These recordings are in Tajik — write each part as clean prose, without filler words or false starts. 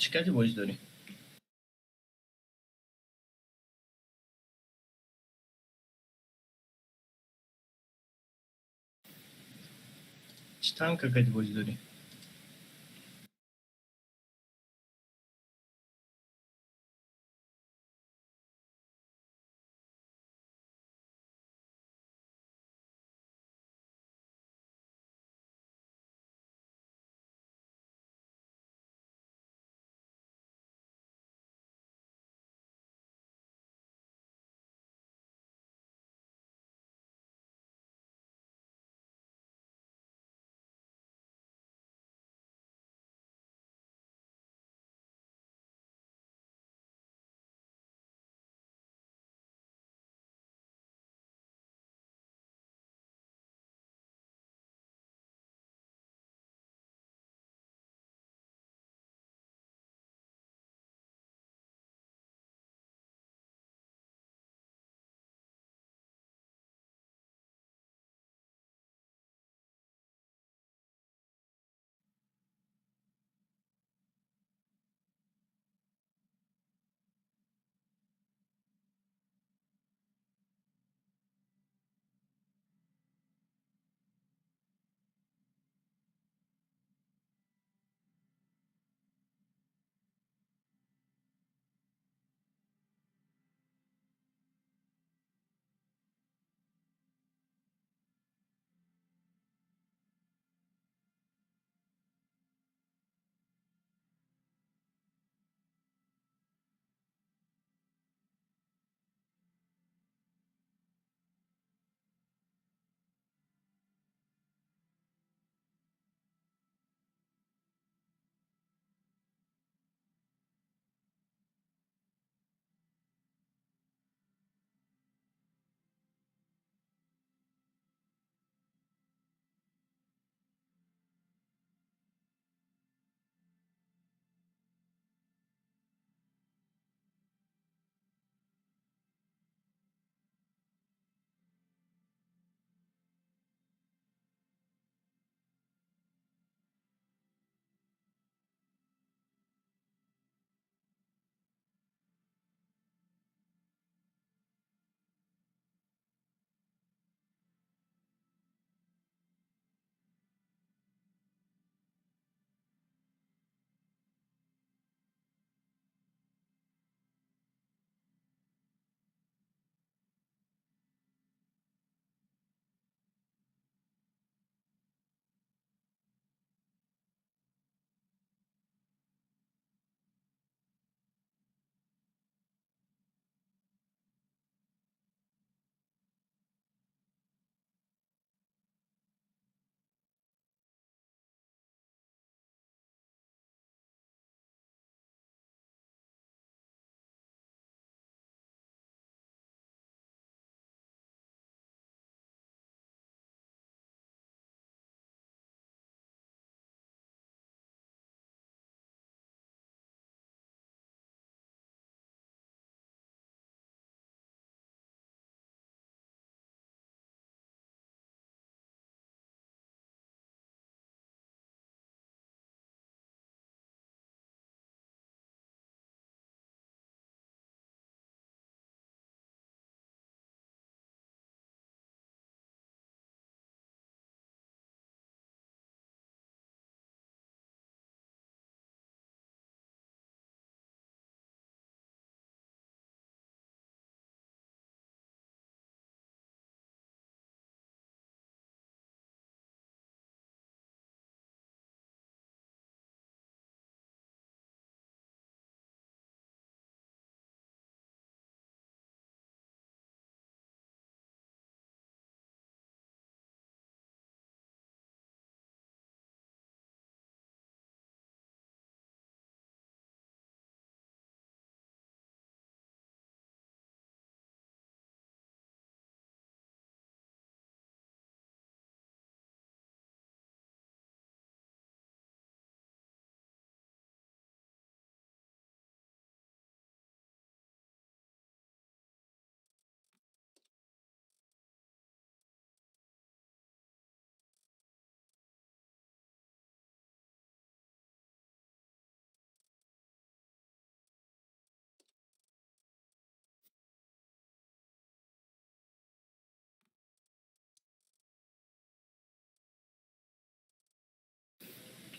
Чӣ кати бозӣ дорӣ? Чӣ танка кати бозӣ дорӣ?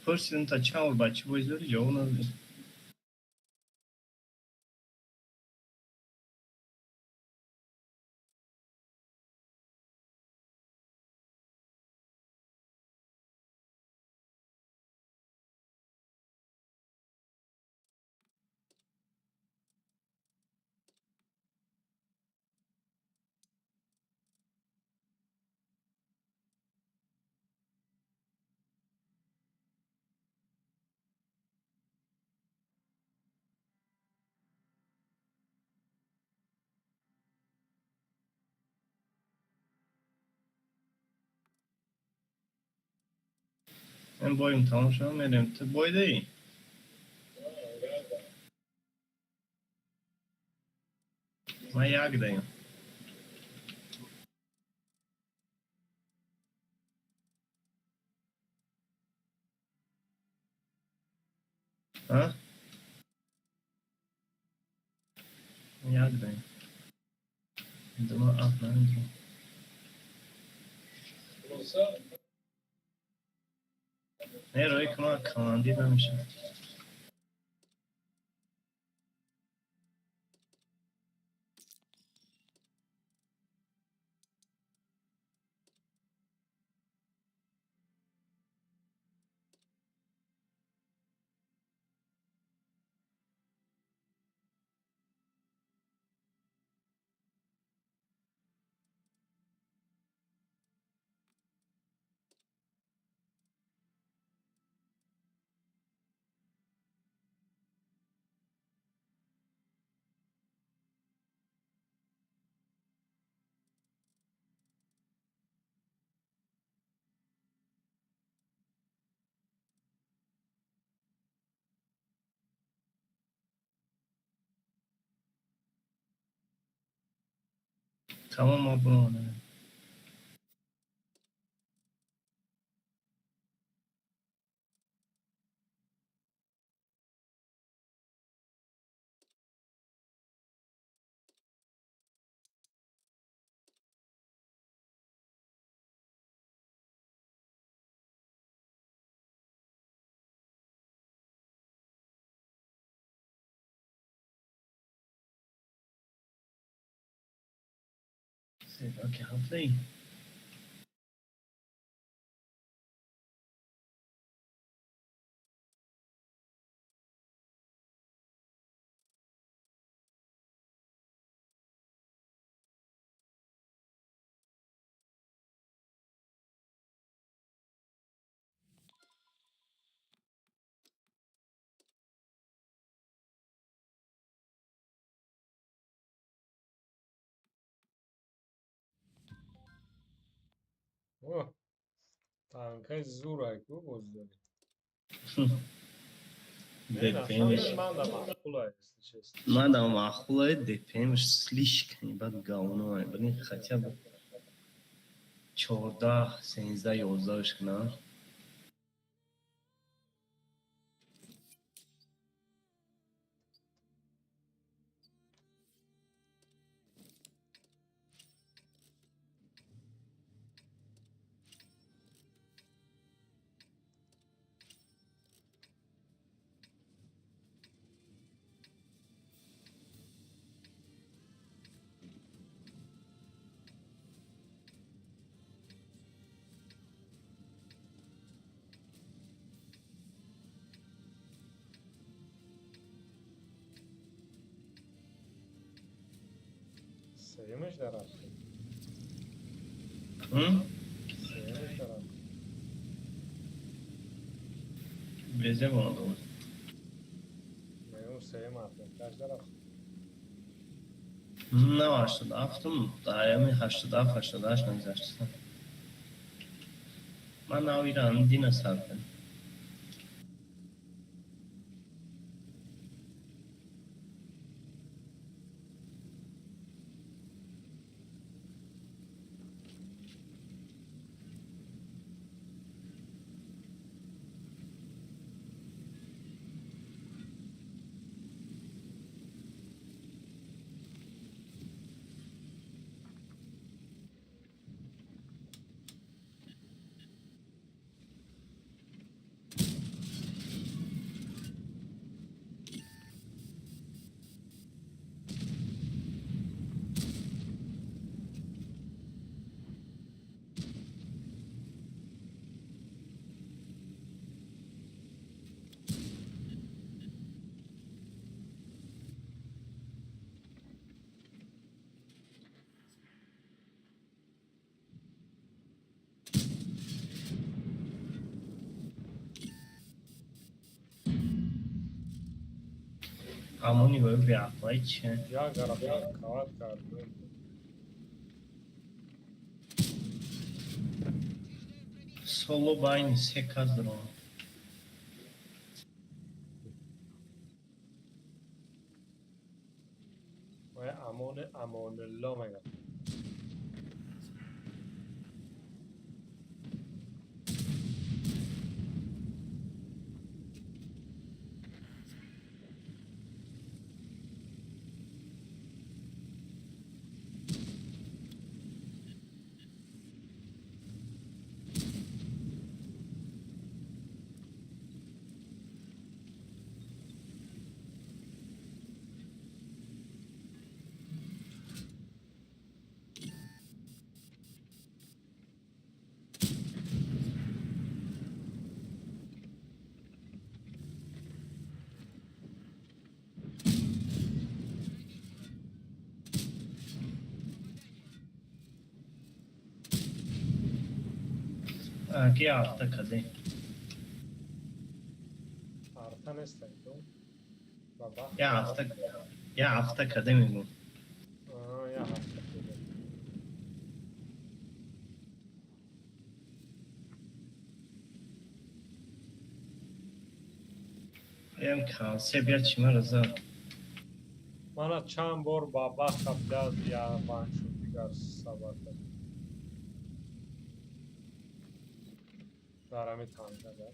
Пурсидам, та чанд бор бачи бозӣ дорӣ, ҷавоб надодӣ. Ин боим тамом шуда, мерем. Ту бой даӣ? Ман як даем. А? Як даем. Дума аф намедонам. Не, рои ки ман командир намешавам. Тамом, оброна. Окей, ҳафтаи. О, танкаи зурай ку боз дорӣ. ДПМш. Манда маъқулай, если честно. Манда маъқулай, ДПМш слишком бад говно. Блин, хотя бы 14, 13, 11 кунам. Сеюмаш дарафт. Сеюмаш дарафт. Безе боло. Мегум, сеюм ҳафташ дарафт. На, 87-м, аями 87, 88 нагзаштам. Ман навирам дина сар кардам. Амони вай беақлай чи? Як гара танковать кард. Соло байни се кас даромад. Вай амони Амонулло мегӯяд. Ки арта каде? Арта нестай ту? Баба. Я ҳафта, я ҳафта каде мегӯм. Аҳа, я ҳафта каде. Ям консеп я чи мара зад. Мана чанд бор ба бахта бляд я бан шуд дигар сабата. Дар ҳами танка да.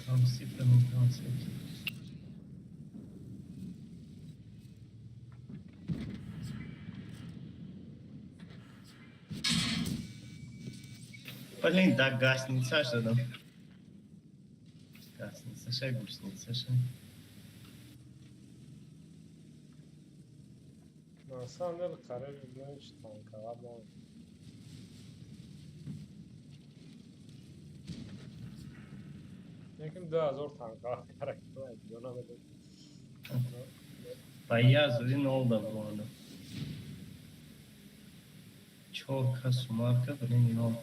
Там сифра концепт. Блин, да гасница шудам. Гасница ша, гусница ша. На самом деле қариб ҳеҷ танковать намекунад. Лекин 2000 танковать карда ҷо намедод. Ба я зуди нол да буромадам. Чор кас сумарка, блин, нол.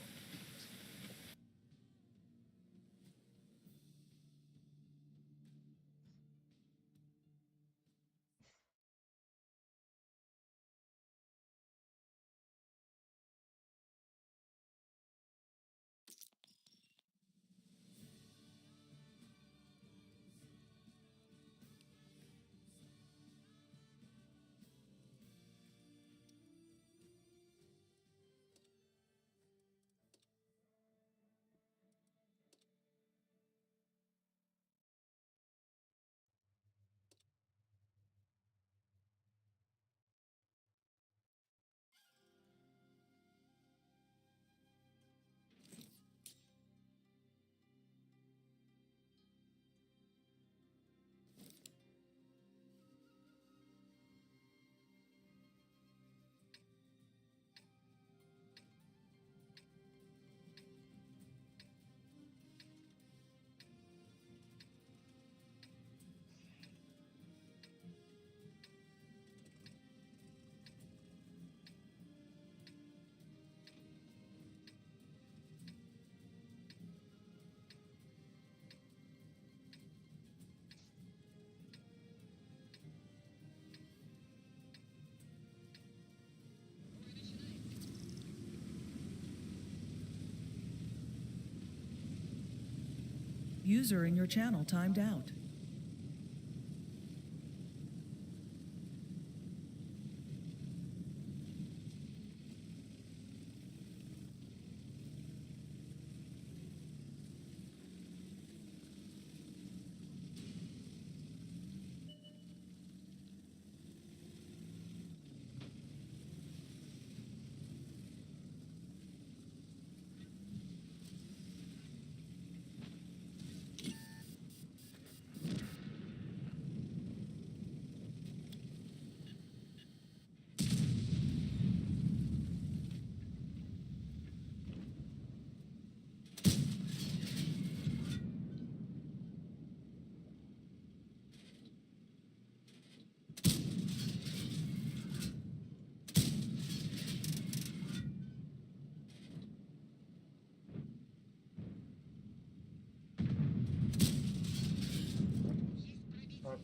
User in your channel timed out.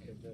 Кеде.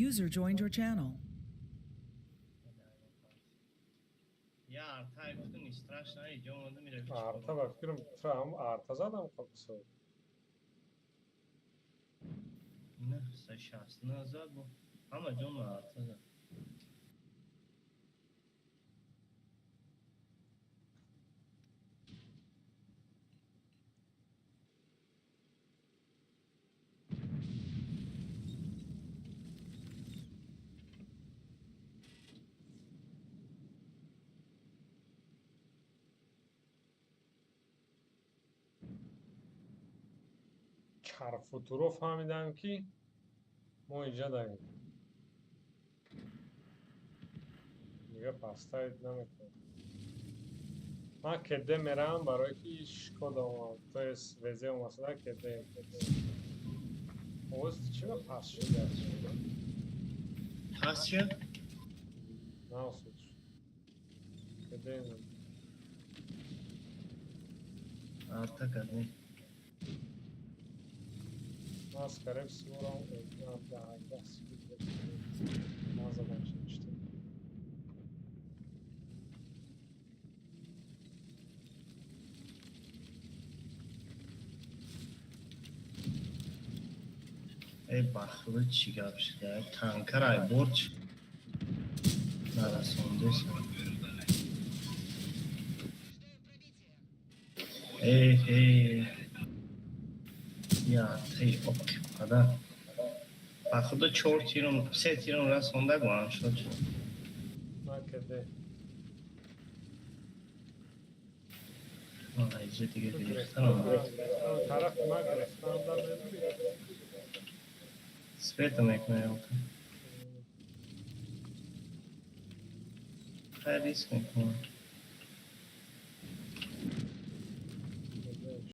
User joined your channel. Я арта гуфтум, не страшно, иҷо омада мирави. Арта ба фикрам, тра ҳам арта задам қабсо. Не, 69 зад бо. Ҳама ҷон арта зад. Чарфутуро фаҳмидам, ки мо инҷа даем. Дига поставить наметавонам. Ман кеде меравам, барое ки Шкода омад, то есть вз омасада кеде. Овоз чӣ ба паст шуда? Паст шуд? Наосуд шуд. Кеде. Арта кардем. Ман скорее всего ман задам шуд. Эй, бахудо, чӣ гап шуда? Танкар ай борч нарасондеса. Эй, эй, я артаи оки пада. Бахудо, чор тирум, се тирум расонда, гуан шуд. Ман кеде. Иҷа дига гирифтанам. Тарафи ман гирифтанам дар медури. Света мекунем. Хай, риск мекунам.